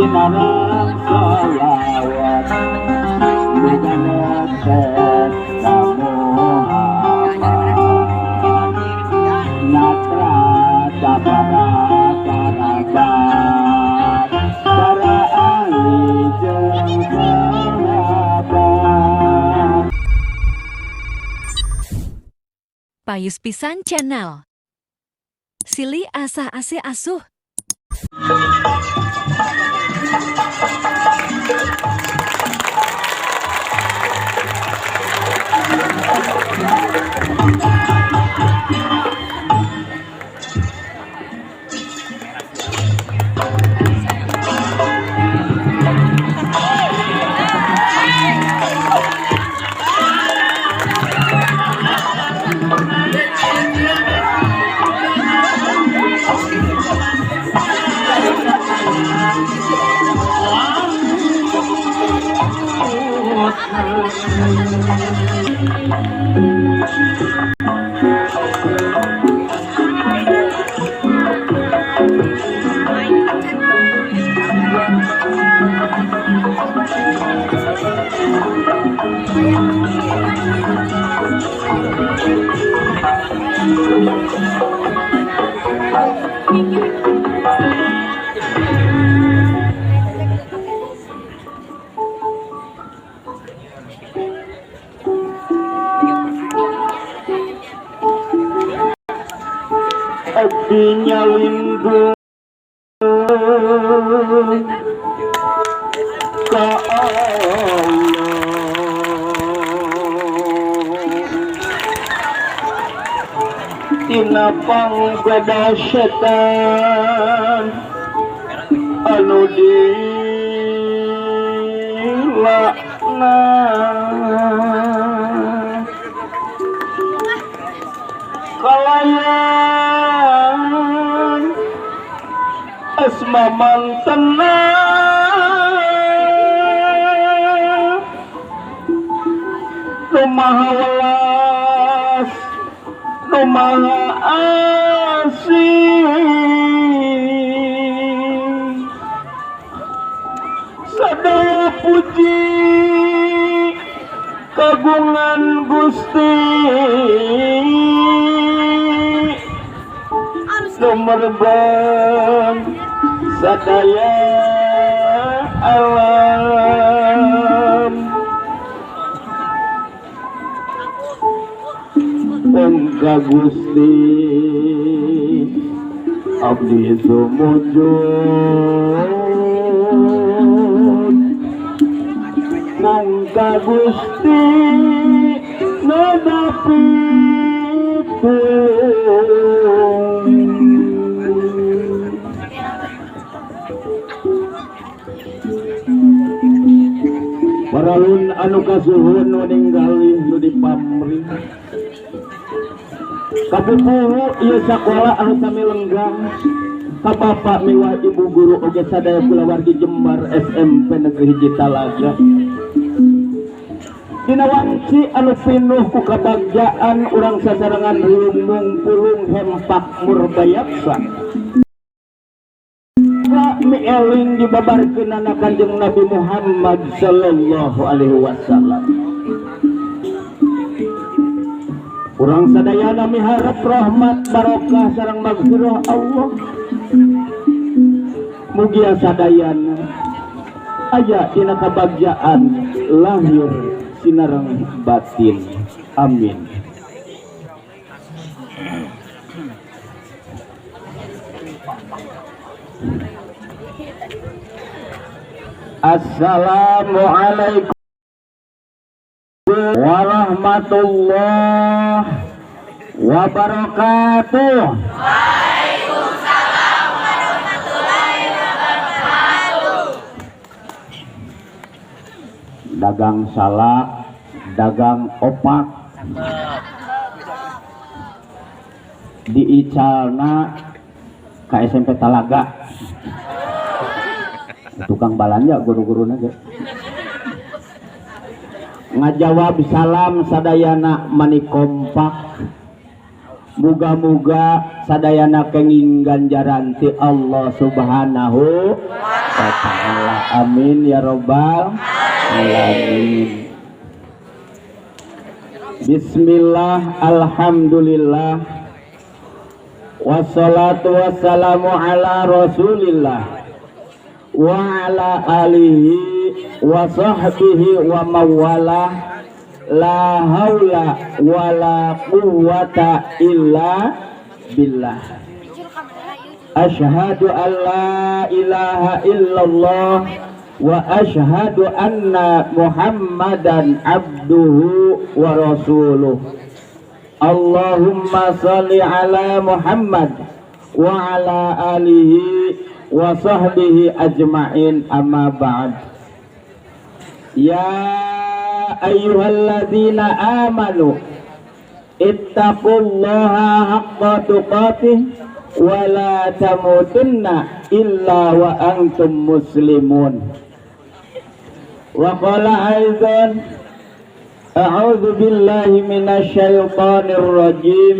Sinarang sholawat Bukan ka Muhammad Natra para kerabat para ahli jeung sahabat. Payus Pisan Channel. Silih asah asih asuh. Abdi nyalindung ka Allah tina panggoda setan anu dilaknat kalayan asma mantena nu maha welas nu maha asih sadaya puji kagungan Gusti Sumerbang sadaya alam. Mongga Gusti abdi sumujud, mongga Gusti nadapi tulung. Paralun anu kasuhun nu ninggali nu dipamri kapupuhu ieu sakola anu sami lenggang ka bapak miwah ibu guru oge sadaya kulawargi Jembar SMP Negeri Hiji Talaga. Dina wanci anu pinuh ku kabagjaan urang sasarengan lumung pulung hempak murbayaksa mieling dibabarkeunana Kanjeng Nabi Muhammad sallallahu alaihi wasallam. Urang sadayana miharep rahmat barokah sareng magfirah Allah. Mugia sadayana aya dina kabagjaan lahir sinareng batin. Amin. Assalamualaikum warahmatullahi wabarakatuh. Waalaikumsalam warahmatullahi wabarakatuh. Dagang salak, dagang opak, diicalna ka SMP Talaga. Tukang balanja guru-guruna ge. Ngajawab salam sadayana mani kompak. Muga-muga sadayana kenging ganjaran ti Allah Subhanahu wa taala. Amin ya robbal alamin. Bismillah, alhamdulillah, wassalatu wassalamu ala rasulillah wa ala alihi wa sahbihi wa mawalah. La haula wala quwwata illa billah. Asyhadu an la ilaha illallah wa asyhadu anna Muhammadan abduhu wa rasuluh. Allahumma shalli ala Muhammad wa ala alihi wa sahbihi ajma'in, amma ba'd. Ya ayyuhalladzina amanu ittaqullaha haqqa tuqatih wa la tamutunna illa wa antum muslimun. Wa qala aizan, a'udzu billahi minasyaitonir rajim.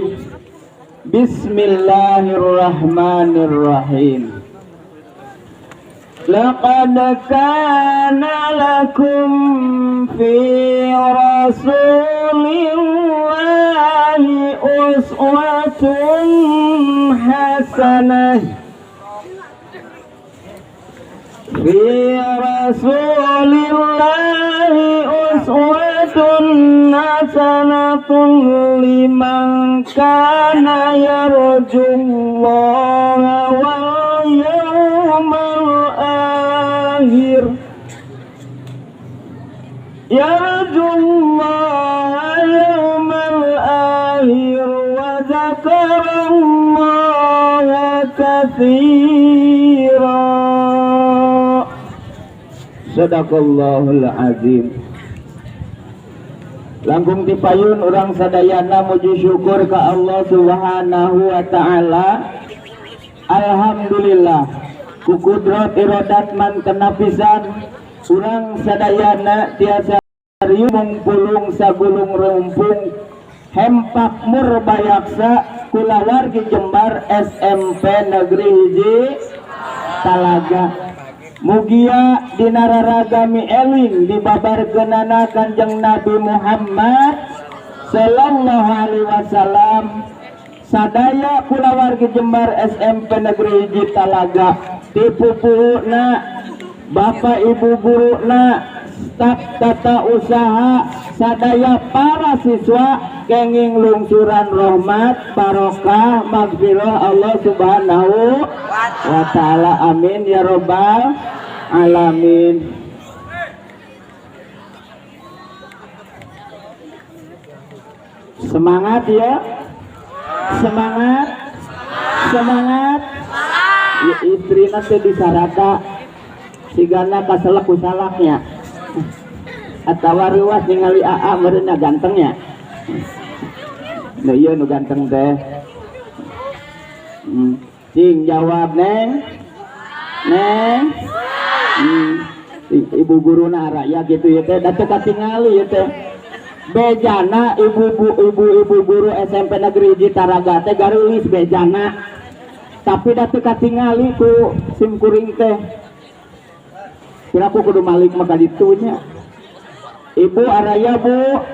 Bismillahirrahmanirrahim. Laqad kana lakum fi rasulillahi uswatun hasanah. Fi rasulillahi uswatun hasanatun liman kana yarjullaha wal yawmal akhir. Yarjullaha yawmal akhir wa dzakarallaha katsira. Sadaqallahul azim. Langkung tipayun urang sadayana muji syukur ka Allah Subhanahu wa taala. Alhamdulillah, ku kudrat iradat man kenapisan urang sadayana tiasa riung pulung sagulung rumpung hempak murbayaksa kulawargi Jembar SMP Negeri Hiji Talaga. Mugia dina raragami eling dibabarkeunana Kanjeng Nabi Muhammad sallallahu alaihi wasallam. Sadaya kulawargi Jembar SMP Negeri Hiji Talaga ti pupuhna, bapak ibu guruna, staf tata usaha, sadaya para siswa kenging lungsuran rahmat barokah magfirah Allah Subhanahu wa taala. Amin ya robbal alamin. Semangat ya, semangat, semangat. Ya, istri nanti disarata sigana kaselek ku salaknya atawa ruas ningali aa meureunna gantengnya. Nu ieu nu ganteng teh. Cing jawab neng. Neng. Ibu guruna araya gitu ya teh, da teu katingali ya teh. Bejana ibu guru SMP Negeri Hiji Talaga teh garulis bejana. Tapi da teu katingali ku sim kuring teh. Kira aku kudu malik mah ka ditu nya. Ibu araya bu.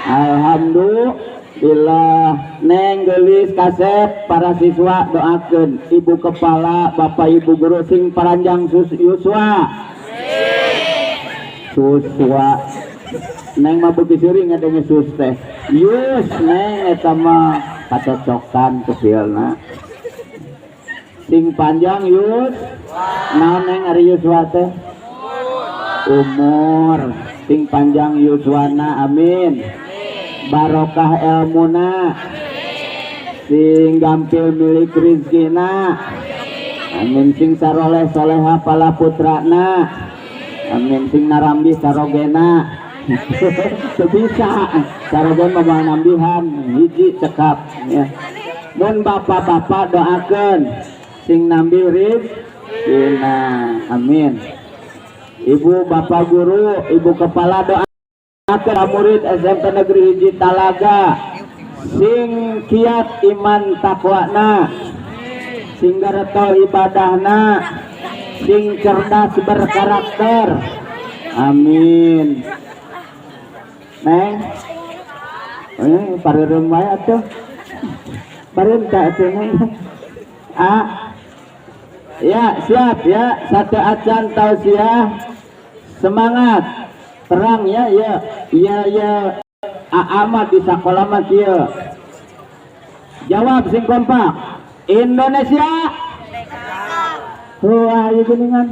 Alhamdulillah. Neng geulis kasep para siswa doakeun ibu kepala bapak ibu guru sing paranjang yuswa. Suswa. Neng mah beuki seuring ngadenge sus teh. Yus neng eta mah kacocokan kecilna. Sing panjang yus. Naon neng ari yuswa teh? Umur sing panjang yuswana, amin. Barokah elmuna, sing gampil milik rizkina, amin. Sing saroleh soleha pala putrana, amin. Sing narambih sarogena. Sebisa sarogen mah nambihan hiji cekap ya. Mun bapak-bapak doakeun sing nambih rizkina, amin. Ibu bapak guru, ibu kepala doakeun murid SMP Negeri Hiji Talaga Sing kiat iman takwana, sing gareto ibadahna, sing cerdas berkarakter. Amin. Neng, eh, pareureum wae atuh. Pareureum tak atuh, Neng? Ah, ya, siap ya. Satu acan tausiah. Semangat. Terang ya, ya. Iya, ya. Amat di sekolah mah kieu. Jawab sing kompak. Indonesia. Wah, ieu geuningan.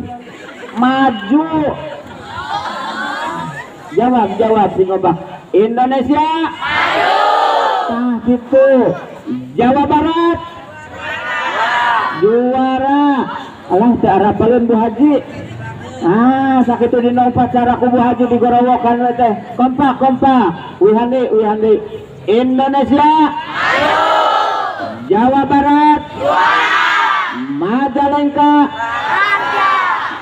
Maju. Jawab, jawab sing kompak. Indonesia. Maju. Nah, gitu. Jawa Barat. Juara. Alah, teu arapaleun Bu Haji. Ah, sakitu dina upacara ku Bu Haji di gorowokan we teh. Kompak, kompak. Wihandi, wihandi. Indonesia. Maju. Jawa Barat. Juara. Majalengka.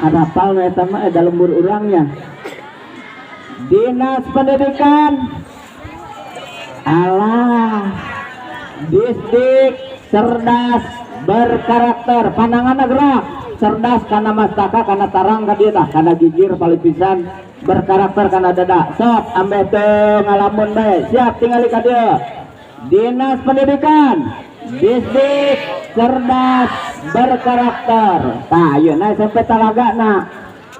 Arapal we eta mah da lembur urangnya. Dinas Pendidikan. Alah. Disdik cerdas berkarakter, pandangan gerak cerdas karena mastaka, karena tarang ka dieu tah, karena gigir paling pisan, berkarakter karena dada. Sok ambeh teu ngalamun bae. Siap, tingali ka dieu. Dinas Pendidikan, Disdik cerdas berkarakter. Tah, ayeuna SMP Talaga na.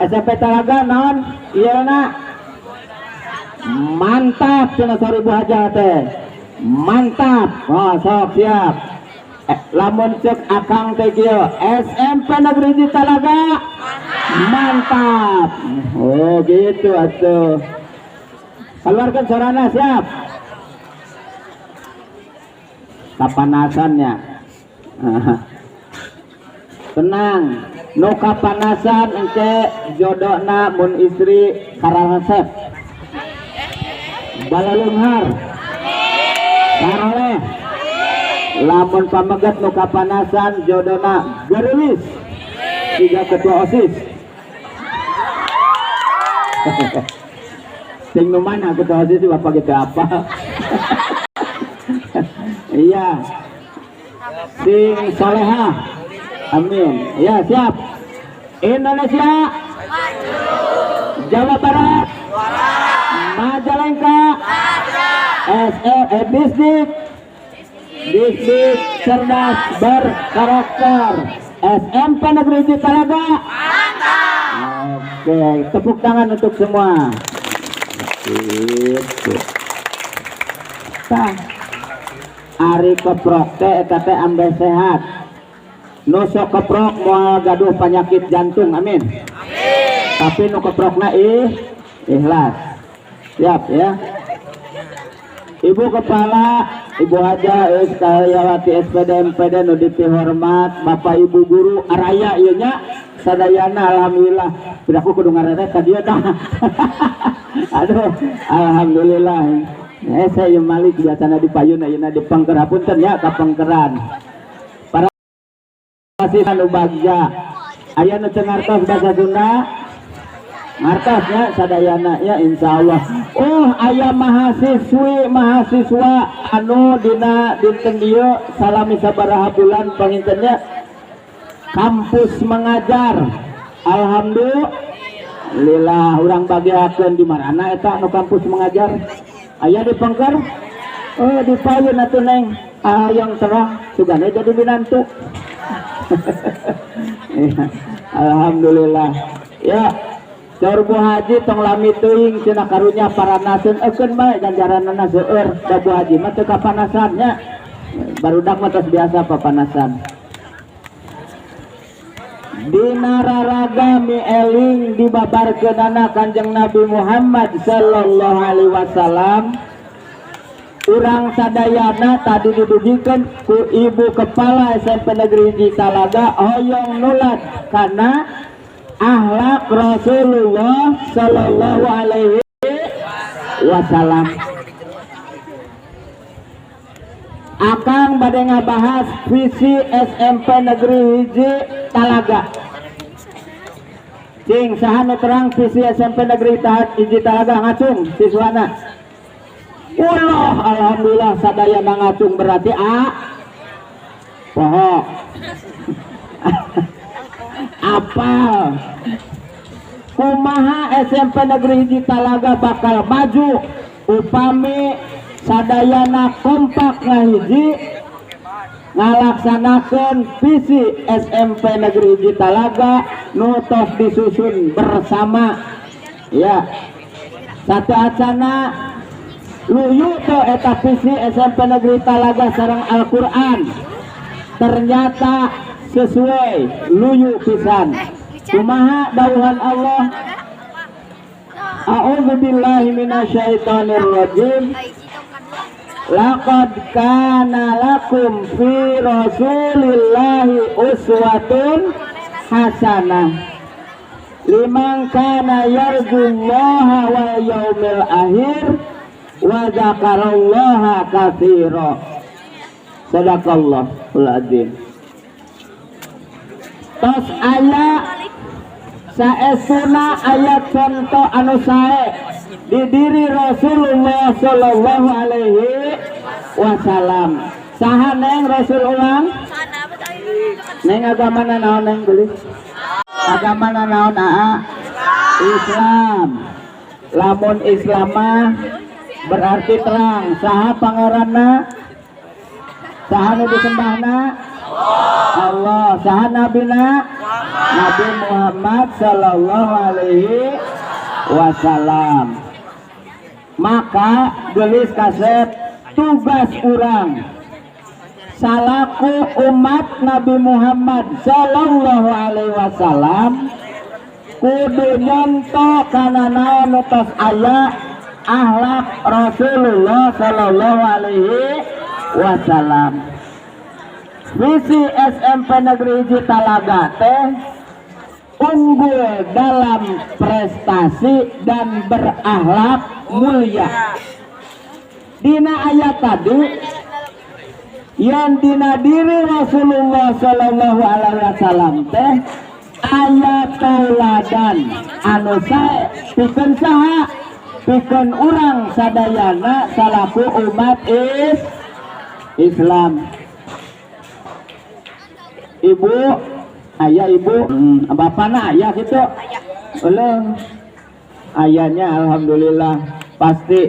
SMP Talaga naon ieu na? Mantap cenah, sorry, Bu Hajah teh mantap. Oh, sok siap. Lamun cek akang teh kieu, SMP Negeri di Talaga mantap. Oh, gitu atuh. Keluarkan suarana. Siap. Kapanasannya, tenang, nu kapanasan engke jodohna mun istri kararesep balaleunghar karoleh. Lamun pameget nu kapanasan jodohna gerilis tiga ketua OSIS. Sing nu mana ketua OSIS, bapak gitu apa? Iya, sing soleha. Amin ya. Siap. Indonesia Jawa Barat, Majalengka, SE eh, Disdik Disdik cerdas berkarakter, SMP Negeri di Talaga. Oke, tepuk tangan untuk semua. Gitu. Tah, ari keprok teh eta teh ambeh sehat. Nu sok keprok moal gaduh penyakit jantung, amin. Tapi nu keprokna ih ikhlas. Siap ya. Ibu Kepala, Ibu Haja Iskayawati SPD MPD nu dipihormat, Bapak Ibu guru araya ieu nya sadayana, alhamdulillah. Piraku kudu ngareret ka dieu tah. Aduh, alhamdulillah. Eh, saya Malik biasana di payun, ayeuna di pengker, hapunten ya ka pengkeran. Para siswa nu bagja. Aya nu teu ngartos bahasa Sunda? Ngartos ya sadayana ya, insyaallah. Oh, aya mahasiswi mahasiswa anu dina dinten ieu salami sabaraha bulan pangintennya kampus mengajar. Alhamdulillah, urang bagiakeun. Di marana eta nu kampus mengajar? Aya di pengker? Oh, di payun atuh, Neng. Hayang terang sugane jadi minantu. Iya, alhamdulillah ya. Saur Bu Haji, tong lami teuing cenah, karunya paranaseun, eukeun bae, ganjaranna seueur. Da Bu Haji mah teu kapanasan nya, barudak mah tos biasa papanasan. Dina raraga mieling dibabarkeunana Kanjeng Nabi Muhammad sallallahu alaihi wasallam, urang sadayana tadi didugikeun ku Ibu Kepala SMP Negeri Hiji Talaga hoyong nulad karena akhlak Rasulullah sallallahu alaihi wasallam. Akang bade ngabahas visi SMP Negeri Hiji Talaga. Cing, saha nu terang visi SMP Negeri Hiji Talaga? Ngacung siswana. Ulah, alhamdulillah sadaya ngacung, berarti ah poho apal. Kumaha SMP Negeri Hiji Talaga bakal maju upami sadayana kompak ngahiji ngalaksanakan visi SMP Negeri Hiji Talaga nu tos disusun bersama, ya? Sateuacana luyu teu eta visi SMP Negeri Talaga sareng Al-Quran? Ternyata sesuai, luyu pisan. Kumaha dawuhan Allah? A'udzu billahi minasyaitonir rajim. Laqad kana lakum fi Rasulillahi uswatun hasanah liman kana yarjullaha wal yaumil akhir wa dzakarallaha katsira. Sadaqallahul azim. Tos aya saestuna, aya contoh anu sae di diri Rasulullah Shallallahu Alaihi Wasallam. Saha, Neng, Rasul ulang? Neng, agama naon, Neng? Beli agama naon, Aa? Islam. Lamun Islam mah berarti terang saha pangeranna, saha nu disembahna? Allah. Saha nabina? Nabi Muhammad Sallallahu Alaihi Wasallam. Maka, gelis kasep, tugas urang salaku umat Nabi Muhammad Sallallahu Alaihi Wasallam kudu nyonto kana naon nu tos aya akhlak Rasulullah Sallallahu Alaihi Wasallam. Visi SMP Negeri Hiji Talaga teh unggul dalam prestasi dan berakhlak mulia. Dina ayat tadi yang dina diri Rasulullah Shallallahu Alaihi Wasallam teh aya tauladan anu sae pikeun saha? Pikeun urang sadayana salaku umat Islam. Ibu ayah, ibu, bapakna ayah gitu. Belum ayahnya. Alhamdulillah, pasti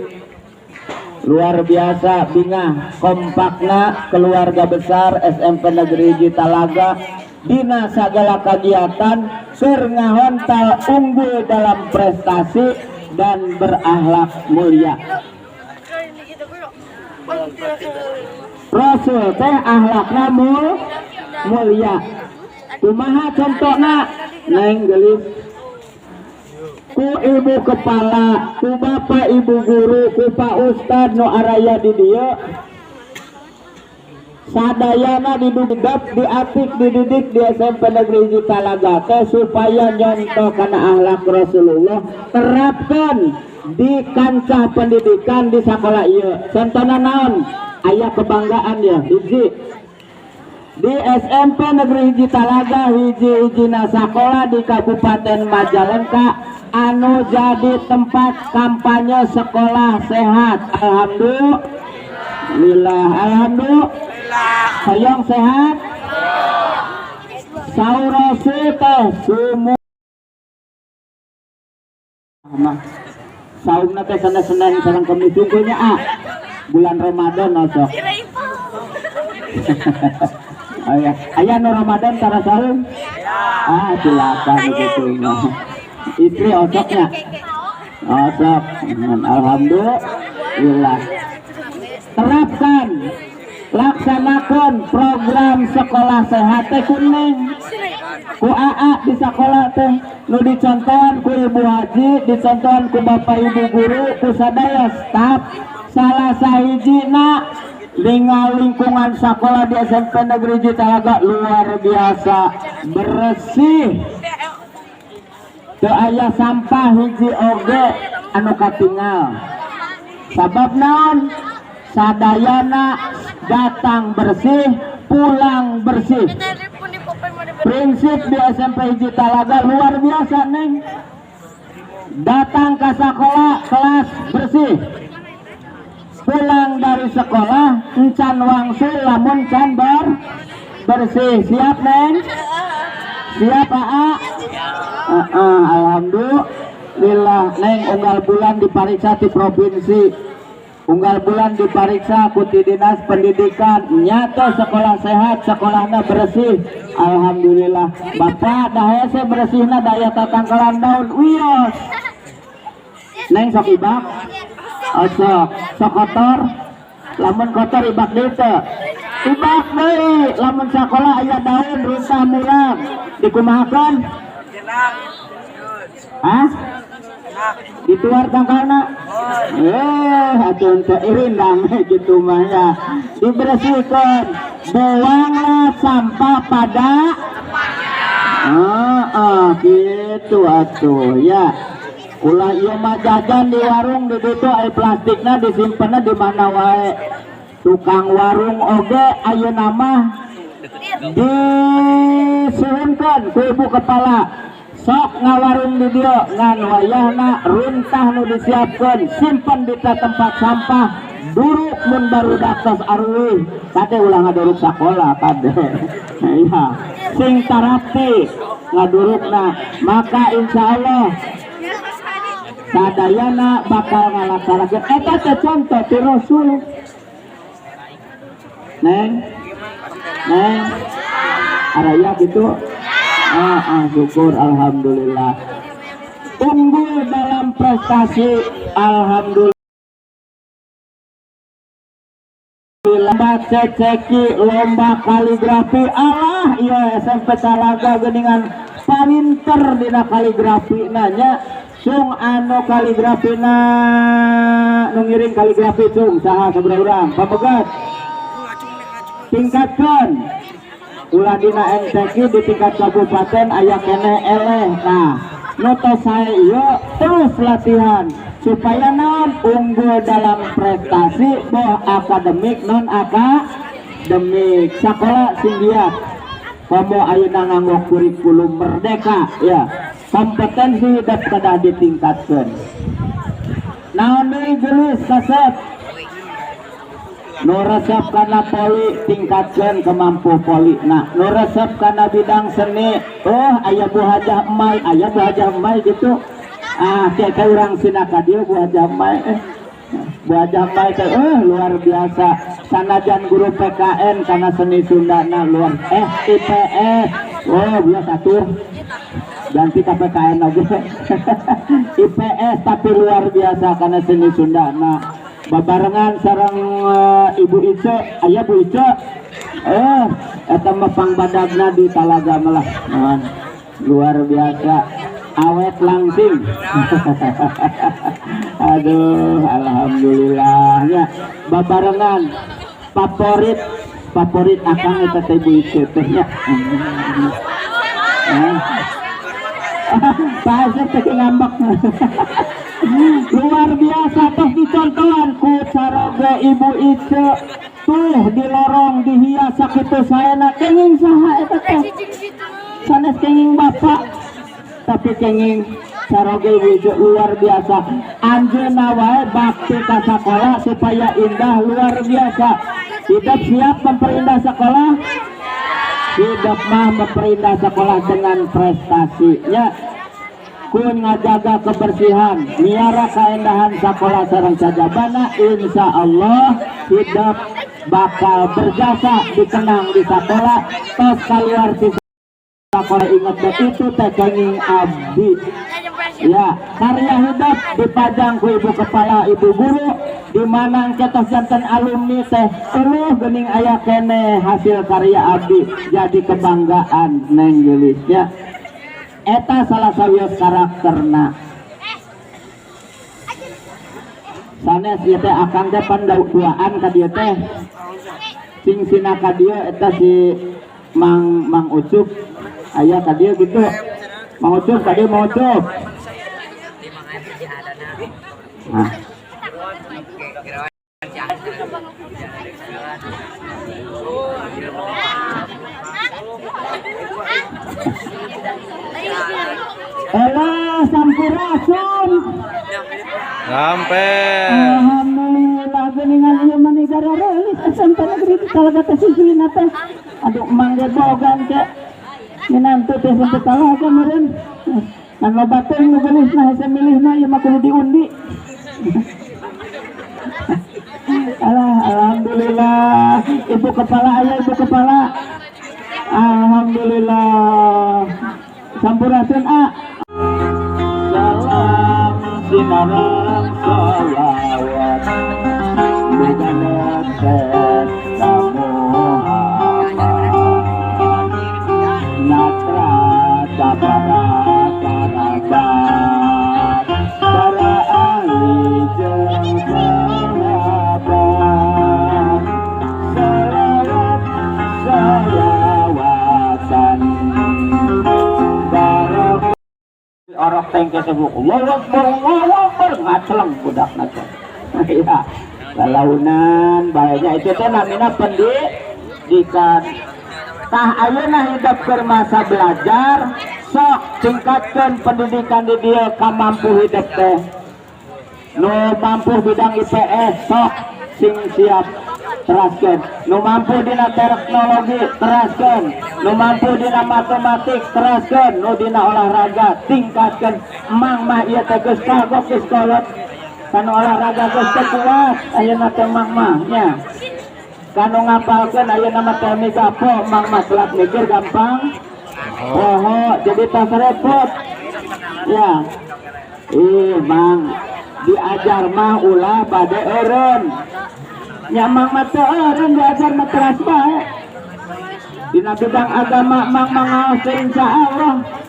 luar biasa bingah kompakna keluarga besar SMP Negeri Hiji Talaga dina segala kegiatan keur ngahontal unggul dalam prestasi dan berakhlak mulia. Rasul teh akhlakna mulia. Kumaha contohna, Neng gelis? Ku ibu kepala, ku bapak ibu guru, ku pak ustad nu araya di dieu sadayana didudak, diapik, dididik di SMP Negeri Hiji Talaga teh supaya nyontoh kana akhlak Rasulullah, terapkan di kancah pendidikan di sekolah ieu. Contohna naon? Aya kebanggaan ya, hiji, di SMP Negeri Hiji Talaga hiji-hijina sekolah di Kabupaten Majalengka anu jadi tempat kampanye sekolah sehat. Alhamdulillah, alhamdulillah. Hoyong sehat. Saur Rasul teh sumu mah saumna teh Senin sareng Kemis unggulnya, ah, bulan Ramadan osok. Aya aya nu Ramadan tara saum? Ah, silakan gitu mah. Istri osoknya osok. Alhamdulillah, terapkan, laksanakan program sekolah sehat teh kuning ku AA di sekolah teh nu dicontohan ku ibu haji, dicontohan ku bapak ibu guru, ku sadaya staf. Salah sahijina dengan lingkungan sekolah di SMP Negeri Hiji Talaga luar biasa bersih, teu aya sampah hiji oge anu katinggal. Sabab naon? Sadayana datang bersih, pulang bersih. Prinsip di SMP Hiji Talaga luar biasa, Neng. Datang ke sekolah, kelas bersih. Pulang dari sekolah encan wangsul lamun can bersih. Siap, Neng? Siap, Aa? Alhamdulillah, Neng. Unggal bulan dipariksa di provinsi, unggal bulan dipariksa ku ti dinas pendidikan, nyata sekolah sehat, sekolahnya bersih. Alhamdulillah. Bapak dah hese bersihna, daya tatangkalan daun wios. Neng, sok ibak? Oh, sok sok kotor. Lamun kotor ibak deui teu? Ibak deui. Lamun sekolah aya daun runtah murang, dikumahakeun? Hah? Dituar tangkalna? Eh, atuh teu irindang gitu mah ya. Dibersihkan. Buanglah sampah pada. Ah, ah, gitu atuh ya. Ulah ieu mah jajan di warung di ditu, ai plastikna disimpenna di mana wae. Tukang warung oge ayeuna mah disuhunkeun ku ibu kepala, sok ngawarung di dieu, ngan wayahna runtah nu disiapkeun simpen di tempat sampah. Duruk mun barudak tos aruih, kade ulah ngaduruk sakola, kade ya sing tarapti ngadurukna. Maka insya Allah sadayana bakal ngalaksanakeun eta teh contoh ti Rasul. Neng, Neng, araya gitu. Ah, ah, syukur alhamdulillah. Unggul dalam prestasi, alhamdulillah. Lomba ceceki, lomba kaligrafi, alah iya, SMP Talaga geningan palinter dina kaligrafi. Nanya sung anu kaligrafi na, nu ngiring kaligrafi sung saha, sabaraha urang pamegat? Tingkatkan ulah dina MTQ, di tingkat kabupaten aya keneh eleh. Nah, nu tos sae ieu terus latihan supaya non unggul dalam prestasi, boh akademik, non akademik. Sekolah sing giat, komo ayeuna nganggo kurikulum merdeka ya, kompetensi hidup kedah ditingkatkan. Naon deui, geus kasep? Nu resep kana poli, tingkatkan kemampu poli. Nah, nu resep kana bidang seni, oh aya Bu Hajah Emai, aya Bu Hajah Emai gitu. Ah, kayak kayak urang sina ka dieu Bu Hajah Emai, eh. Bu Hajah Emai teh luar biasa. Sanajan guru PKN, karena seni Sunda na luar, eh, IPS. Oh, biasa tuh. Ganti ke PKN aja. IPS tapi luar biasa karena seni Sunda. Nah, babarengan sareng Ibu Ice, aya Bu Ice. Eh, eta mah pangbadagna di Talaga malah. Nah, luar biasa, awet langsing. Aduh, alhamdulillah ya. Babarengan favorit favorit akang eta teh Bu Ice teh nya. Eh. Pak Asep teh ngambek. Luar biasa, tos dicontohan ku caroge Ibu Ice tuh, di lorong dihias sakitu saena. Kenging saha eta teh? Sanes kenging bapak, tapi kenging caroge Ibu Ice. Luar biasa, anjeunna wae bakti ka sakola supaya indah, luar biasa. Hidup siap memperindah sekolah. Hidup mah memperindah sekolah dengan prestasinya, kun ngajaga kebersihan, miara keindahan sekolah sareng sajabana, insya Allah hidup bakal berjasa, dikenang di sekolah. Tos keluar di sekolah ingat deh, itu teh kenging abdi ya. Karya hidup dipajang ku ibu kepala, ibu guru, di mana tos janten alumni teh, "Eueuh, geuning aya keneh hasil karya abdi," jadi kebanggaan, Neng Gelis ya. Eta salah sawios karakterna. Sanes ieu teh, akang teh pan duaan ka dieu teh, sing sina ka dieu eta si Mang Mang Ucup. Aya ka dieu gitu Mang Ucup? Ka dieu Mang Ucup. Nah. Elah, sampurasun. Sampai. Alhamdulillah. Geuningan ieu mah gareulis SMP Negeri Talaga teh siswina teh. Aduh, emang ge bogan ke minantu teh SMP Talaga meureun. Ngan loba teh nu geulisna, hese milihna, ieu mah kudu diundi. Alah, alhamdulillah. Ibu kepala aya, ibu kepala? Alhamdulillah. Sampurasun, A. Salam sinareng sholawat Bukan ka Muhammad Natra para kerabat, para ahli jeung sahabat. Salawat salawatan barok orok tengke sebut Allahu Akbar, Allahu Akbar, ngaceleng budakna teh ya lalaunan baiknya. Itu teh namina pendidikan. Tah, ayeuna hidup keur masa belajar, sok tingkatkan pendidikan di dieu ka mampu hidup teh. Nu mampu bidang IPS, sok sing siap teraskeun. Nu mampu dina teknologi, teraskeun. Nu mampu dina matematik, teraskeun. Nu dina olahraga, tingkatkeun. Emang mah ieu teh geus kagok, geus kolot kanu olahraga, geus teu kuat ayeuna teh mang mah nya. Kanu ngapalkeun ayeuna mah teh migapo. Mang mah telat mikir, gampang poho, jadi tas repot ya. Ih, mang, diajar mah ulah bade eureun nya. Mang mah teu eureun, diajar mah teras bae. Dina bidang agama mang mah ngaos teh insyaallah.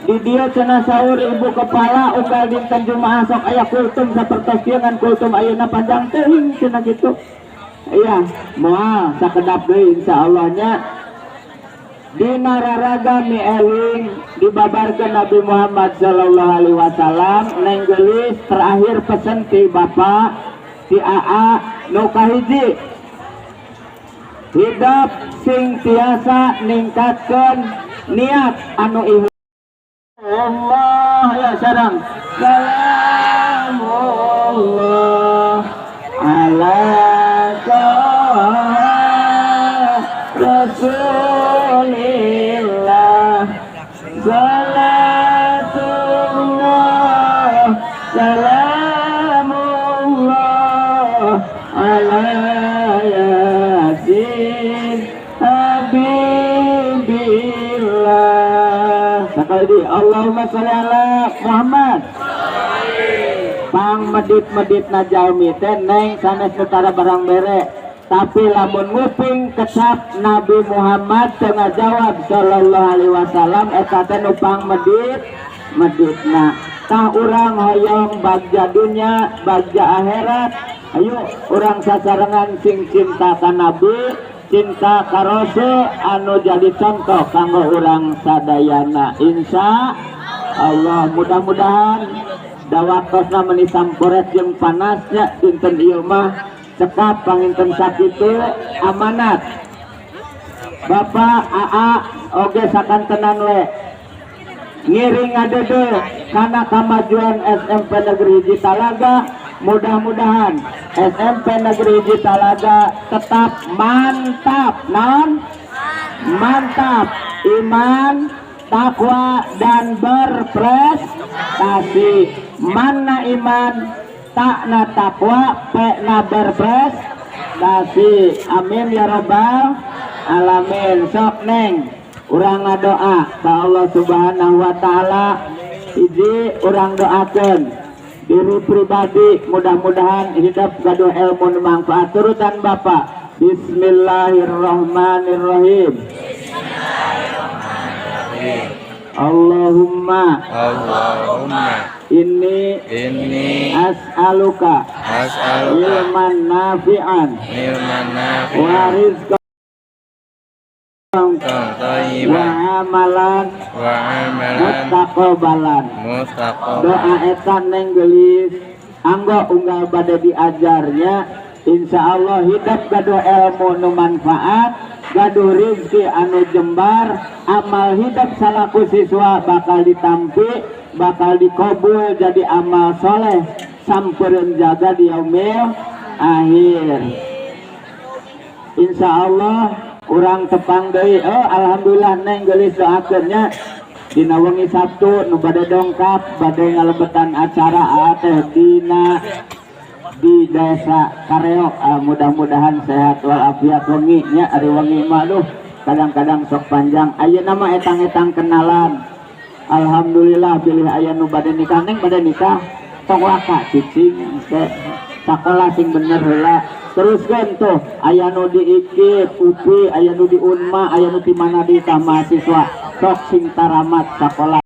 Di dieu cenah saur ibu kepala, unggal dinten Jumaah sok aya kultum sapertos ieu, ngan kultum ayeuna panjang teuing cenah kitu. Iya, moal sakedap deui insyaallah nya. Dina raraga mieling dibabarkeun Nabi Muhammad sallallahu alaihi wasallam. Neng geulis, terakhir pesen ti Bapak, ti AA nu kahiji, hidup sing tiasa ningkatkeun niat anu ikhlas. Allah ya sarang salamullah ala Toha Rasulillah. Salatullah salamullah ala Yasin Habibillah. Sekali di Allahumma sholli ala Muhammad. Pang medit-medit na jalmi teh, neng, sanes setara barang bere, tapi lamun nguping kecap Nabi Muhammad tengah jawab sallallahu alaihi wasallam, eta teh nu pang medit meditna. Tah, urang hoyong bagja dunya, bagja akhirat, ayo urang sasarengan sing cinta ka Nabi, cinta ka Rasul anu jadi contoh kanggo urang sadayana. Insya Allah, mudah-mudahan da waktosna meni samporet jeung panasnya dinten ieu mah cekap panginten sakitu amanat Bapak AA oge sakantenan we ngiring ngadede kana kamajuan SMP Negeri Hiji Talaga. Mudah-mudahan SMP Negeri Hiji Talaga tetap mantap. Non mantap iman, takwa, dan berprestasi. Mana iman, takna takwa, pekna berprestasi. Amin ya robbal alamin. Sok neng, urang ngadoa ka Allah Subhanahu wa taala. Hiji, urang doakeun diri pribadi, mudah-mudahan hidup gaduh ilmu nu manfaat. Turutan Bapak. Bismillahirrahmanirrahim. Allahumma Allahumma inni inni as'aluka as'aluka ilman nafi'an ilman wa nafi'an rizqan wa thayyiban amalan wa amalan mutaqabbalan. Mutaqabbalan. Doa eta, neng geulis, anggo unggal bade diajarnya. Insya Allah hidup gaduh ilmu nu manfaat, gaduh rizki anu jembar, amal hidup salaku siswa bakal ditampi, bakal dikobul jadi amal soleh. Sampereun jaga di yaumil akhir. Insya Allah urang tepang deui. Oh, alhamdulillah, Neng geulis, doakeun nya. Dina wengi Sabtu nu bade dongkap, bade ngalebetan acara teh dina di desa Kareok. Ah, mudah-mudahan sehat walafiat wengi nya. Ari wengi mah, duh, kadang-kadang sok panjang. Ayeuna mah etang-etang kenalan. Alhamdulillah bilih aya nu bade nikah. Neng bade nikah, tong waka cicing ke sakola sing bener heula. Teruskeun tuh, aya nu di IKIP UPI, aya nu di UNMA, aya nu di mana di tah mahasiswa, sok sing taramat sakola.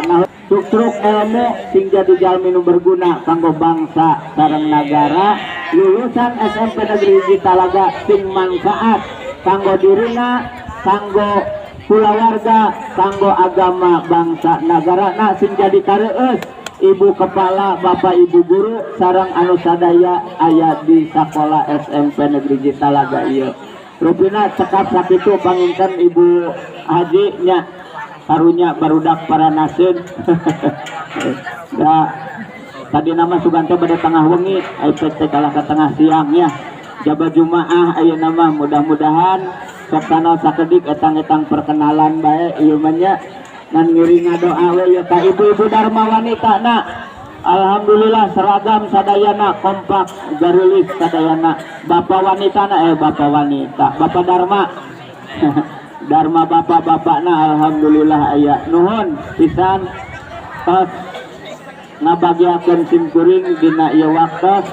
Nah, truk ilmu sing jadi jalmi nu berguna kanggo bangsa sareng nagara. Lulusan SMP Negeri Hiji Talaga sing manfaat kanggo dirina, kanggo kulawarga, kanggo agama, bangsa, nagara. Nah, sing jadi kareueus ibu kepala, bapak ibu guru sareng anu sadaya aya di sekolah SMP Negeri Hiji Talaga ieu. Rupina cekap sakitu panginten, Ibu Haji nya. Karunya barudak paranaseun ya. Tadi nama sugan teh pada tengah wengi, efek teh kalah ke tengah siang ya, jaba jumaah ayeuna mah. Mudah-mudahan sok sanaos sakedik etang-etang perkenalan bae ieu mah nya, ngan ngiring ngadoa we ya ka ibu-ibu Dharma Wanita na. Alhamdulillah seragam sadayana, kompak, garulis sadayana. Bapak wanita na, eh, bapak wanita, Bapak Dharma, Dharma bapak-bapak na, alhamdulillah aya. Nuhun pisan tos ngabagiakeun sim kuring dina ieu waktos.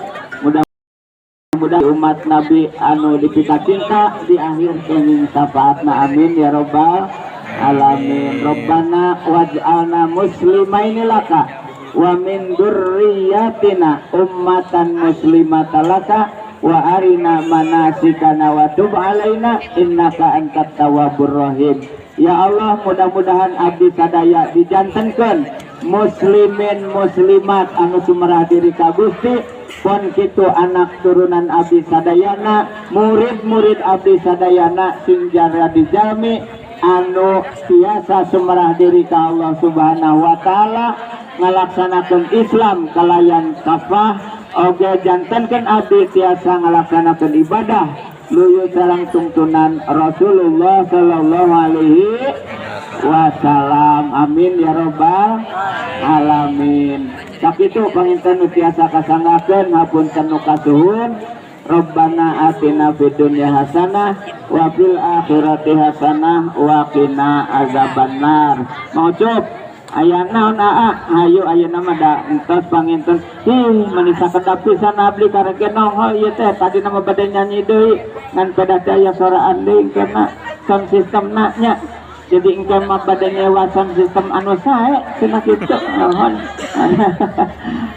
Mudah-mudahan umat Nabi anu dipika cinta di akhir kenging syafaatna. Amin ya robbal alamin. Robbana waj'alna muslimaini laka wa min dzurriyyatina ummatan muslimatan laka wa arina manasikana wa tub alaina innaka antat tawwabur rahim. Ya Allah, mudah-mudahan abdi sadaya dijantenkeun muslimin muslimat anu sumerah diri ka Gusti. Pon kitu anak turunan abdi sadayana, murid-murid abdi sadayana sing jadi jalmi anu tiasa sumerah diri ka Allah Subhanahu wa taala, ngalaksanakeun Islam kalayan kafah. Oge jantenkeun abdi tiasa ngalaksanakeun ibadah luyu sareng tungtunan Rasulullah sallallahu alaihi wasallam. Amin ya robbal alamin. Sakitu panginten nu tiasa kasanggakeun, hapunten nu kasuhun. Rabbana atina fid dunya hasanah wa fil akhirati hasanah wa qina azabannar. Mau cup aya naon, aa? Hayu, ayeuna mah da entos panginten. Ih, meni sakedap pisan abdi karek nongol ieu teh. Tadi nama bade nyanyi deui, ngan pedah teh aya soraan deui kena sound system na nya. Jadi engke mah bade nyewa sound system anu sae cenah kitu. Nuhun,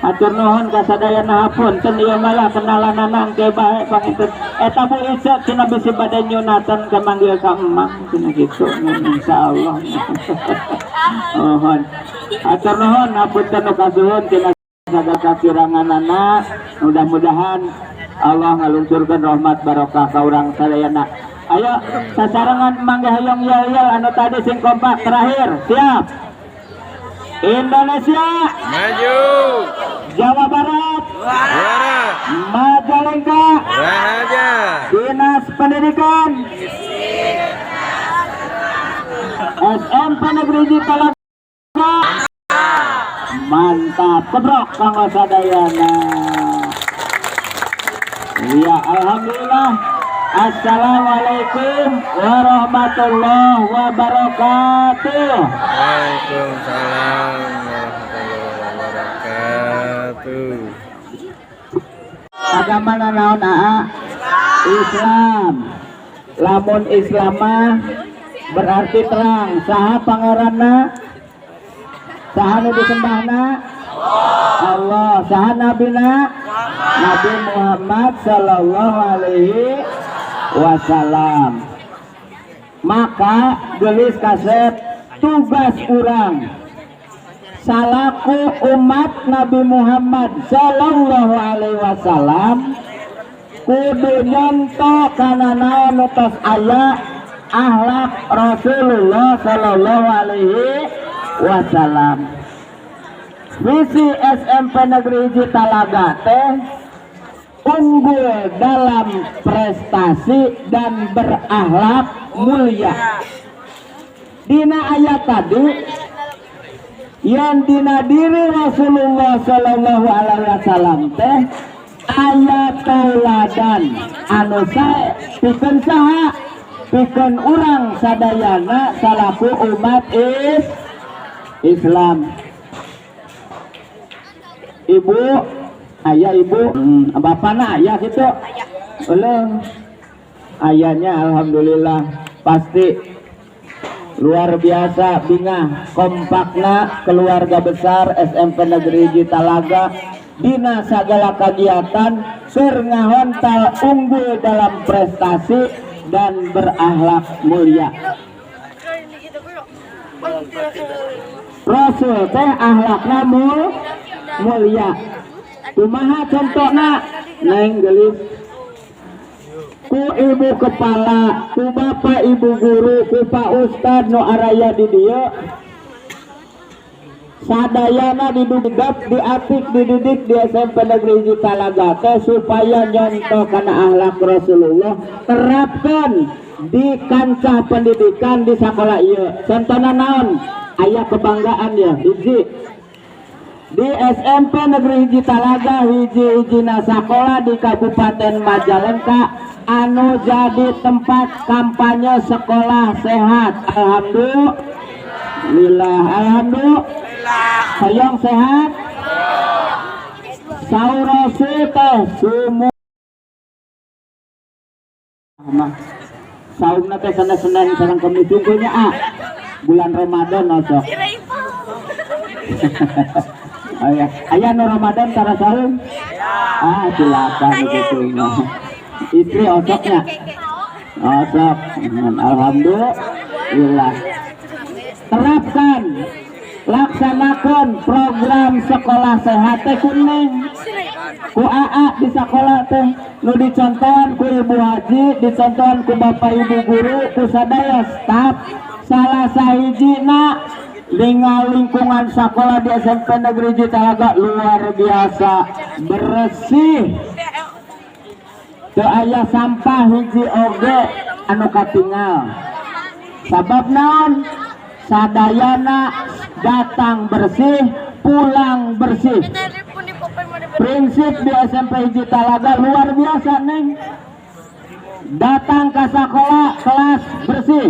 atur nuhun ka sadayana. Hapunten ieu malah kenalanana engke bae panginten. Eta Bu Ica cenah bisi bade nyunatan, ke manggil ka emang cenah kitu. Insyaallah. Nuhun, atur nuhun, hapunten nu kasuhun tina sagala kakiranganana. Mudah-mudahan Allah ngalungsurkeun rahmat barokah ka urang sadayana. Ayo sasarengan mangga hoyong yel-yel anu tadi sing kompak terakhir. Siap. Indonesia Maju. Jawa Barat Juara. Majalengka Raja. Dinas Pendidikan SMP Negeri Hiji Talaga mantap. Kebrok kanggo sadayana. Ya, alhamdulillah. Assalamualaikum warahmatullahi wabarakatuh. Waalaikumsalam warahmatullahi wabarakatuh. Agama naon, aa? Islam. Lamun Islam mah berarti terang saha pangeranna, saha nu disembahna Allah, saha nabina, Nabi Muhammad sallallahu alaihi wasallam. Maka gelis kasep, tugas urang salaku umat Nabi Muhammad sallallahu alaihi wasallam kudu nyonto kana naon nu tos aya akhlak Rasulullah sallallahu alaihi wasallam. Visi SMP Negeri Hiji Talaga teh unggul dalam prestasi dan berakhlak mulia. Dina ayat tadi yang dina diri Rasulullah Shallallahu Alaihi Wasallam teh aya tauladan anu sae pikeun saha? Pikeun urang sadayana salaku umat Islam. Ibu ayah, ibu, bapakna ayah gitu. Eleng ayahnya, alhamdulillah pasti luar biasa bingah kompakna keluarga besar SMP Negeri Hiji Talaga dina segala kegiatan keur ngahontal unggul dalam prestasi dan berakhlak mulia. Rasul teh akhlakna mulia. Kumaha contohna, Neng gelis? Ku ibu kepala, ku bapak ibu guru, ku pak ustad nu araya di dieu sadayana didugap, diatik, dididik di SMP Negeri Hiji Talaga teh supaya nyontoh kana akhlak Rasulullah, terapkan di kancah pendidikan di sekolah ieu. Contohna naon? Aya kebanggaan ya, hiji di SMP Negeri Hiji Talaga hiji-hijina sakola di Kabupaten Majalengka anu jadi tempat kampanye sekolah sehat. Alhamdulillah, alhamdulillah. Hoyong sehat. Saur Rasul teh sumu mah saumna teh sanes Senin sareng Kemis tunggunya, ah, bulan Ramadan osok. Aya aya nu Ramadan tara saum? Ah, silakan gitu mah. Istri osoknya osok. Alhamdulillah, terapkan, laksanakan program sekolah sehat teh kuning ku AA di sekolah teh nu dicontohan ku ibu haji, dicontohan ku bapak ibu guru, ku sadaya staf. Salah sahijina ningal lingkungan sekolah di SMP Negeri Hiji Talaga luar biasa bersih, teu aya sampah hiji oge anu katinggal. Sabab naon? Sadayana datang bersih, pulang bersih. Prinsip di SMP Hiji Talaga luar biasa, Neng. Datang ke sekolah, kelas bersih.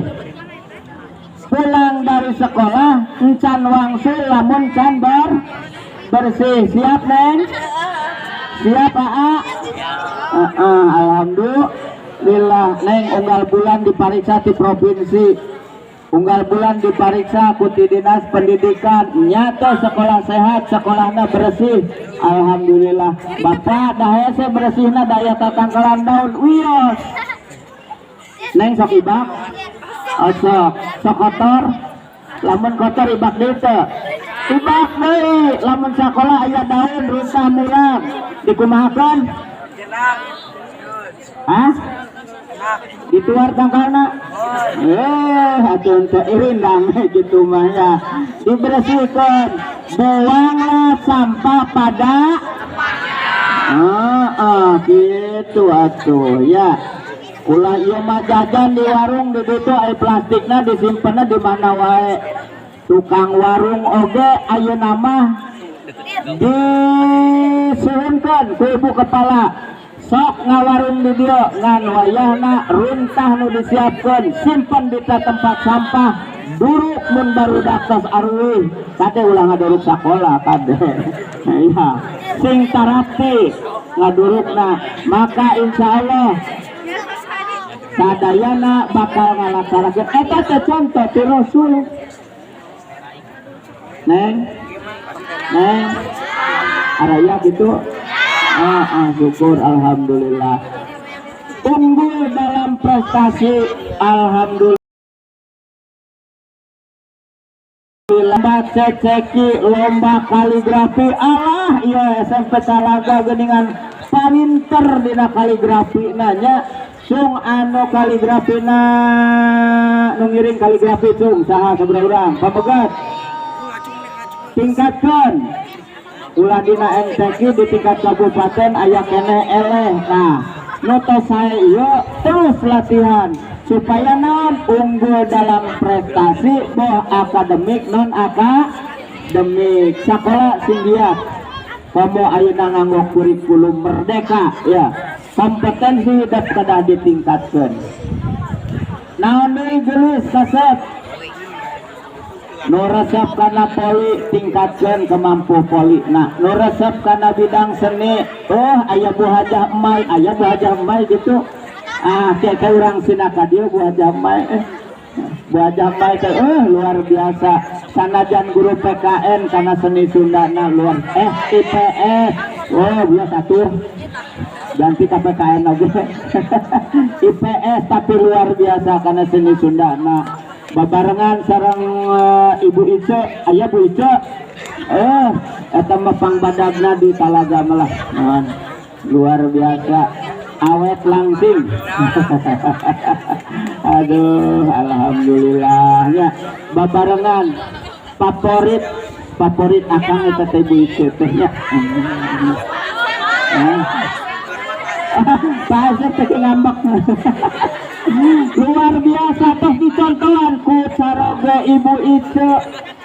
Pulang dari sekolah encan wangsul lamun can bersih. Siap, Neng? Siap, Aa? Alhamdulillah, Neng. Unggal bulan dipariksa di provinsi, unggal bulan dipariksa ku ti dinas pendidikan, nyata sekolah sehat, sekolahnya bersih. Alhamdulillah. Bapak dah hese bersihna, daya tatangkalan daun wios. Neng, sok ibak? Oh, sok sok kotor. Lamun kotor ibak deui teu? Ibak deui. Lamun sekolah aya daun runtah murang dikumahakeun? Hah? Dituar tangkalna? Eh, atuh teu irindang gitu mah ya. Dibersihkan. Buanglah sampah pada. Ah, ah, gitu atuh ya. Ulah ieu mah jajan di warung di ditu aya plastikna disimpenna di mana wae. Tukang warung oge ayeuna mah disuhunkeun ku ibu kepala, sok ngawarung di dieu ngan wayahna runtah nu disiapkeun simpen di tempat sampah. Duruk mun barudak tos aruih, kade ulah ngaduruk sakola, kade iya sing tarapti ngadurukna. Maka insya Allah sadayana bakal ngalaksanakeun eta teh contoh ti Rasul. Neng, Neng, araya gitu. Ah, ah, syukur alhamdulillah. Unggul dalam prestasi, alhamdulillah. Lomba ceceki, lomba kaligrafi, alah iya SMP Talaga geningan parinter dina kaligrafi nanya. Sung anu kaligrafi na nu ngiring kaligrafi, sung saha, sabaraha urang pamegat? Tingkatkan. Ulah dina MTQ di tingkat kabupaten aya keneh eleh. Nah, nu tos sae ieu terus latihan supaya naon, unggul dalam prestasi, boh akademik, non akademik. Sekolah sing giat, komo ayeuna nganggo kurikulum merdeka ya, kompetensi hidup kedah ditingkatkan. Naon deui, geulis, kasep? Nu resep kana voli, tingkatkan kemampu voli. Nah, nu resep kana bidang seni, oh, aya Bu Hajah Emai, aya Bu Hajah Emai gitu. Ah, kayak urang sina ka dieu Bu Hajah Emai, eh. Bu Hajah Emai teh luar biasa. Sanajan guru PKN, karena seni Sundana luar, IPS. Oh, biasa tuh. Ganti ke PKN oge. IPS tapi luar biasa karena seni Sundana. Babarengan sareng Ibu Ice, aya Bu Ice. Eh, eta mah pangbadagna di Talaga malah. Nuhun. Luar biasa. Awet langsing. Aduh, alhamdulillah ya. Babarengan favorit favorit akang eta teh Bu Ice teh nya. Eh. Pak Asep teh ngambek. Luar biasa, tos dicontohan ku caroge Ibu Ice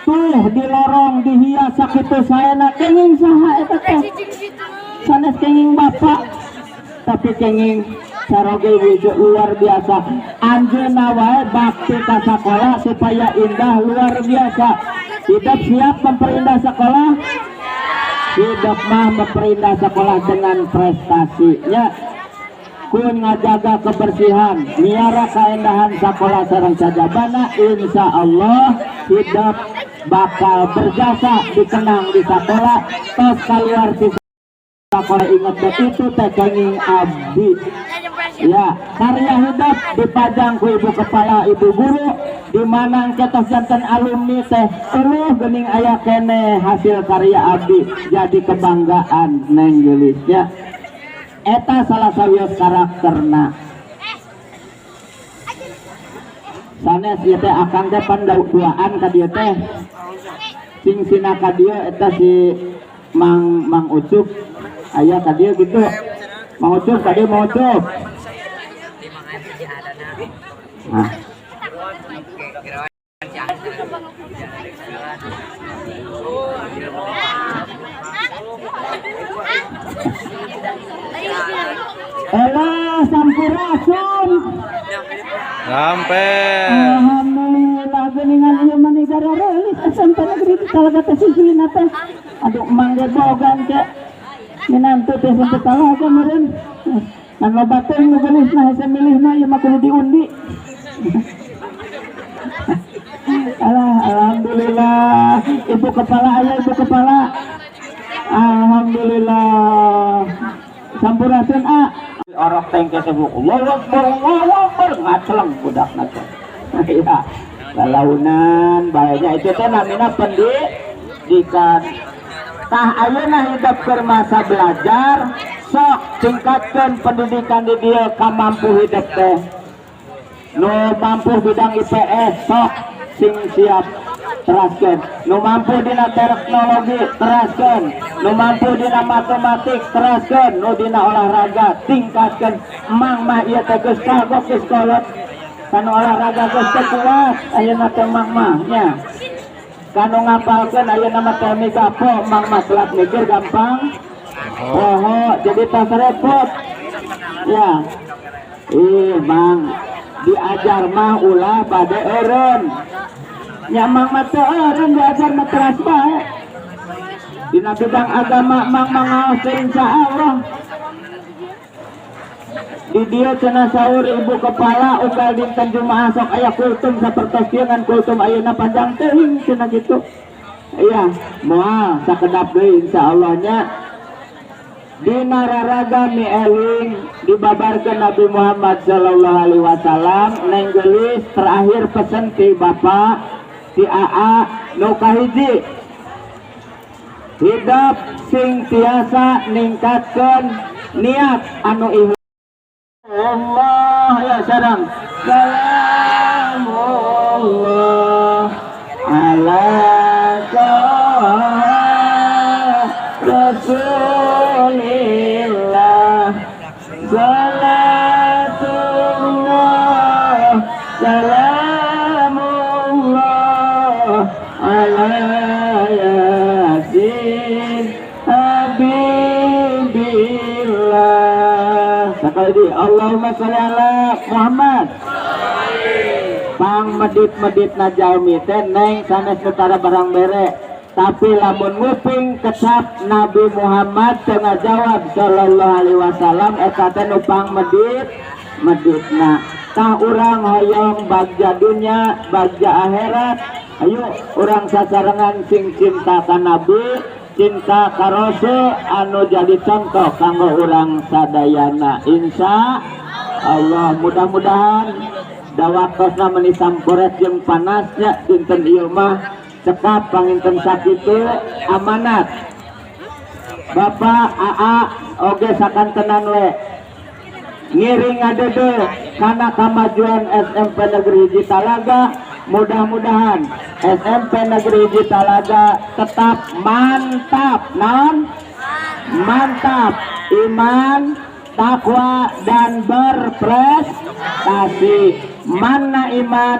tuh di lorong dihias sakitu saena. Kenging saha eta teh? Sanes kenging bapak, tapi kenging caroge Ibu Ice. Luar biasa, anjeunna wae bakti ka sakola supaya indah, luar biasa. Hidup siap memperindah sekolah. Hidup mah memperindah sekolah dengan prestasinya, kun ngajaga kebersihan, miara keindahan sekolah sareng sajabana, insya Allah hidup bakal berjasa, dikenang di sekolah. Tos keluar di sekolah ingat teh, itu teh kenging abdi ya, karya hidup dipajang ku ibu kepala, ibu guru, di mana tos janten alumni teh, "Eueuh, geuning aya keneh hasil karya abdi," jadi kebanggaan neng geulisnya. Eta salah sawios karakterna. Sanes ieu teh, akang teh pan duaan ka dieu teh, sing sina ka dieu eta si Mang Mang Ucup aya ka dieu gitu. Mang Ucup ka dieu, Mang Ucup. Nah. Elah, sampurasun. Sampai. Alhamdulillah, geuningan ieu mah negara relis SMP Negeri di Talaga teh sisina teh. Aduh, mang ge bogan ke minantu teh SMP Talaga meureun. Ngan loba teh nu geulis mah hese milihna, ieu mah kudu diundi. Alah, alhamdulillah. Ibu kepala aya, ibu kepala? Alhamdulillah. Sampurasun, a. Orok tengke sebuk Allahu Akbar, Allahu Akbar, ngaceleng budak teh. Ya, lalaunan bae itu teh namina pendidikan. Tah, ayeuna hidup keur masa belajar, sok tingkatkan pendidikan di dieu ka mampu hidup teh. Nu mampu bidang IPS, sok sing siap teraskeun. Nu mampu dina teknologi, teraskeun. Nu mampu dina matematik, teraskeun. Nu dina olahraga, tingkatkeun. Mang mah ieu teh geus kagok, geus kolot. Kanu olahraga geus teu kuat ayeuna teh mang mah nya. Kanu ngapalkeun ayeuna mah teh migapo, mang mah telat mikir, gampang poho, jadi tos repot ya. Ih, mang, diajar mah ulah bade eureun nya. Mang mah teu eureun, diajar mah teras bae. Dina bidang agama mang mah ngaos teh insyaallah. Di dieu cenah saur ibu kepala, unggal dinten Jumaah sok aya kultum sapertos kieu, ngan kultum ayeuna panjang teuing cenah kitu. Iya, moal sakedap deui insyaallah nya. Dina raraga mieling dibabarkeun Nabi Muhammad sallallahu alaihi wasallam. Neng geulis, terakhir pesen ti Bapak, ti AA, nu kahiji, hidup sing tiasa ningkatkeun niat anu ikhlas. Allah ya sarang kalamullah ala Toha. Salah Allahumma sholli ala Muhammad. Pang medit-medit na jalmi teh neng sanes tara barang bere, tapi lamun nguping kecap Nabi Muhammad teu ngajawab sallallahu alaihi wasallam, eta teh nu pang medit meditna. Tah, urang hoyong bagja dunya, bagja akhirat, ayo urang sasarengan sing cinta ka Nabi, cinta ka Rasul anu jadi contoh kanggo urang sadayana. Insya Allah mudah-mudahan da waktosna meni samporet jeung panasnya dinten ieu mah. Cekap panginten sakitu amanat Bapak AA oge sakantenan we ngiring ngadeudeuh kana kamajuan SMP Negeri Hiji Talaga. Mudah-mudahan SMP Negeri Hiji Talaga tetap mantap, non mantap iman, takwa, dan berprestasi. Mana iman,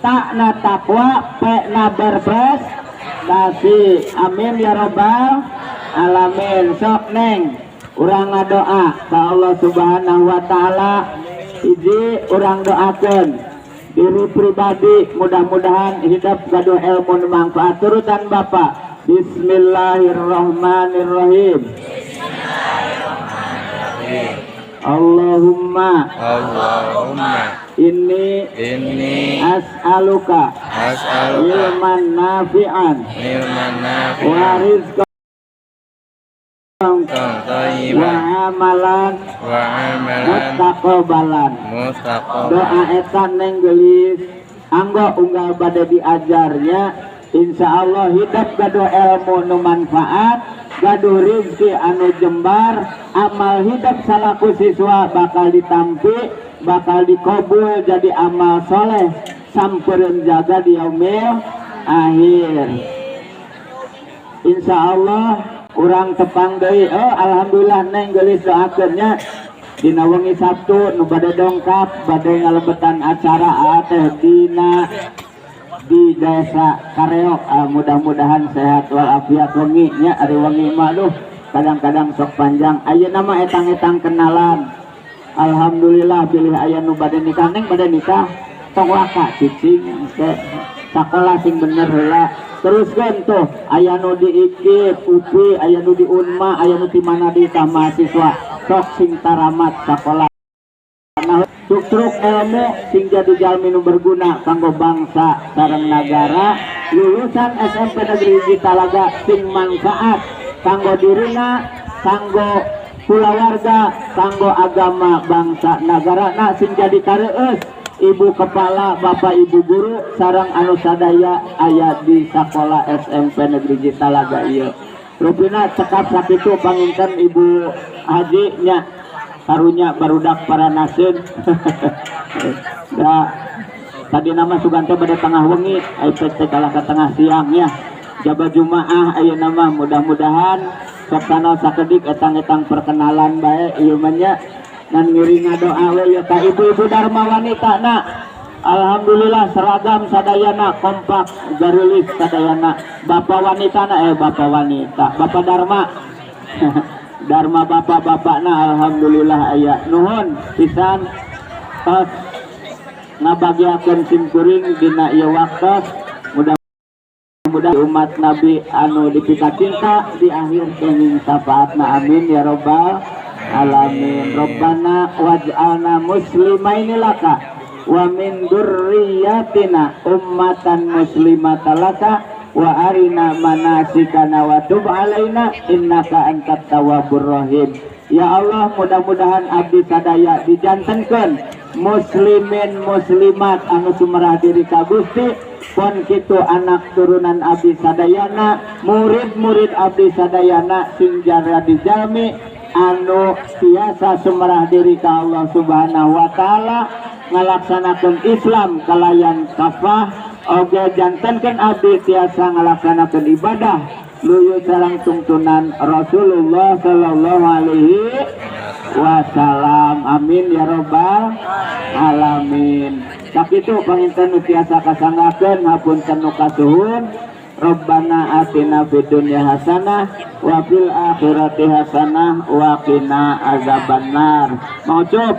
takna takwa, pekna berprestasi. Amin ya robbal alamin. Sok neng, urang ngadoa ka Allah Subhanahu wa taala. Hiji, urang doakeun diri pribadi, mudah-mudahan hidup gaduh ilmu nu manfaat. Turutan Bapak. Bismillahirrahmanirrahim. Allahumma Allahumma inni inni as'aluka as'aluka ilman nafi'an ilman wa nafi'an rizqan wa thayyiban amalan wa amalan mutaqabbalan. Mutaqabbalan. Doa eta, neng gelis, anggo unggal bade diajarnya. Insya Allah hidup gaduh ilmu nu manfaat, gaduh rizki anu jembar, amal hidup salaku siswa bakal ditampi, bakal dikobul jadi amal soleh sampereun jaga di yaumil akhir. Insya Allah urang tepang deui. Oh, alhamdulillah, neng gelis, doakeun nya dina wengi Sabtu nu bade dongkap, bade ngalebetan acara teh dina di desa Kareok. Ah, mudah-mudahan sehat walafiat wengi nya. Ari wengi mah duh kadang-kadang sok panjang. Ayeuna mah etang-etang kenalan. Alhamdulillah bilih aya nu bade nikah. Neng bade nikah, tong waka cicing teh, sakola sing bener heula. Teruskeun tuh, aya nu di IKIP UPI, aya nu di UNMA, aya nu di mana di mahasiswa, sok sing taramat sakola. Nah, truk ilmu sing jadi jalmi nu berguna kanggo bangsa sareng nagara. Lulusan SMP Negeri Hiji Talaga sing manfaat kanggo dirina, kanggo kulawarga, kanggo agama, bangsa, nagara. Nah, sing jadi kareueus ibu kepala, bapak ibu guru sareng anu sadaya aya di sekolah SMP Negeri Hiji Talaga ieu. Rupina cekap sakitu panginten, ibu haji nya. Karunya barudak para nasin ya. Tadi nama sugan teh pada tengah wengi, ai teh kalah ke tengah siang ya, jaba jumaah ayeuna mah. Mudah-mudahan sok sanaos sakedik etang-etang perkenalan bae ieu mah nya, ngan ngiring ngadoa we ya ka ibu-ibu dharma wanita na. Alhamdulillah seragam sadayana, kompak, garulis sadayana. Bapak wanita na, eh, bapak wanita, bapak dharma, dharma bapak-bapak na, alhamdulillah aya. Nuhun pisan tos ngabagiakeun simkuring dina ieu waktos. Mudah-mudahan umat Nabi anu dipika cinta di akhir kenging syafaatna. Amin ya robbal alamin. Rabbana waj'alna muslimaini laka wa min dzurriyyatina ummatan muslimatan laka wa arina manasikana wa tub alaina innaka antat tawwabur rahim. Ya Allah, mudah-mudahan abdi sadaya dijantenkeun muslimin muslimat anu sumerah diri ka Gusti. Pon kitu anak turunan abdi sadayana, murid-murid abdi sadayana sing jadi jalmi anu tiasa sumerah diri ka Allah Subhanahu wa taala, ngalaksanakeun Islam kalayan kafah. Oge jantenkeun abdi tiasa ngalaksanakeun ibadah luyu sareng tungtunan Rasulullah sallallahu alaihi wasallam. Amin ya robbal alamin. Sakitu panginten nu tiasa kasanggakeun, hapunten nu kasuhun. Rabbana atina fid dunya hasanah wa fil akhirati hasanah wa qina azabannar. Mau cup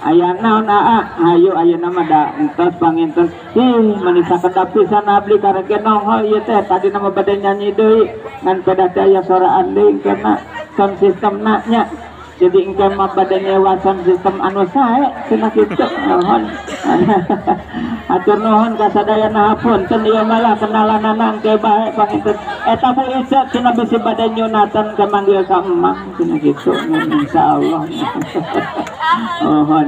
aya naon aa hayu ayeuna mah da entos panginten ih mani sakedap pisan abdi karek nongol ieu teh tadi nama bade nyanyi deui ngan pedah teh aya soraan deui kena sound systemna nya. Jadi engke mah bade nyewa sound system anu sae cenah kitu. Nuhun. Hatur nuhun ka sadayana, hapunten ieu malah kenalanana engke bae panginten. Eta Bu Ica cenah bisi bade nyunatan ke manggil ka emang cenah kitu, insyaallah. Nuhun.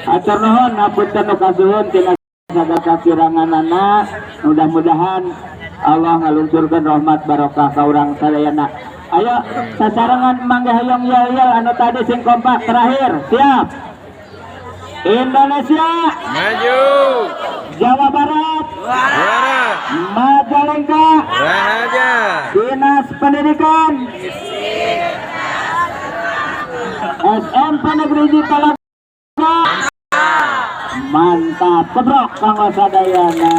Hatur nuhun, hapunten nu kasuhun tina sagala kakiranganana. Mudah-mudahan Allah ngalungsurkeun rahmat barokah ka urang sadayana. Ayo sasarengan mangga hoyong yel-yel anu tadi sing kompak terakhir. Siap. Indonesia Maju. Jawa Barat Juara. Majalengka Rahaja. Dinas Pendidikan SMP Negeri Talaga mantap, kebrok kanggo sadayana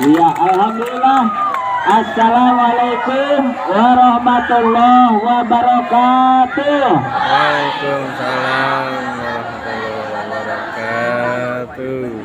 ya. Alhamdulillah. Assalamualaikum warahmatullahi wabarakatuh. Waalaikumsalam warahmatullahi wabarakatuh.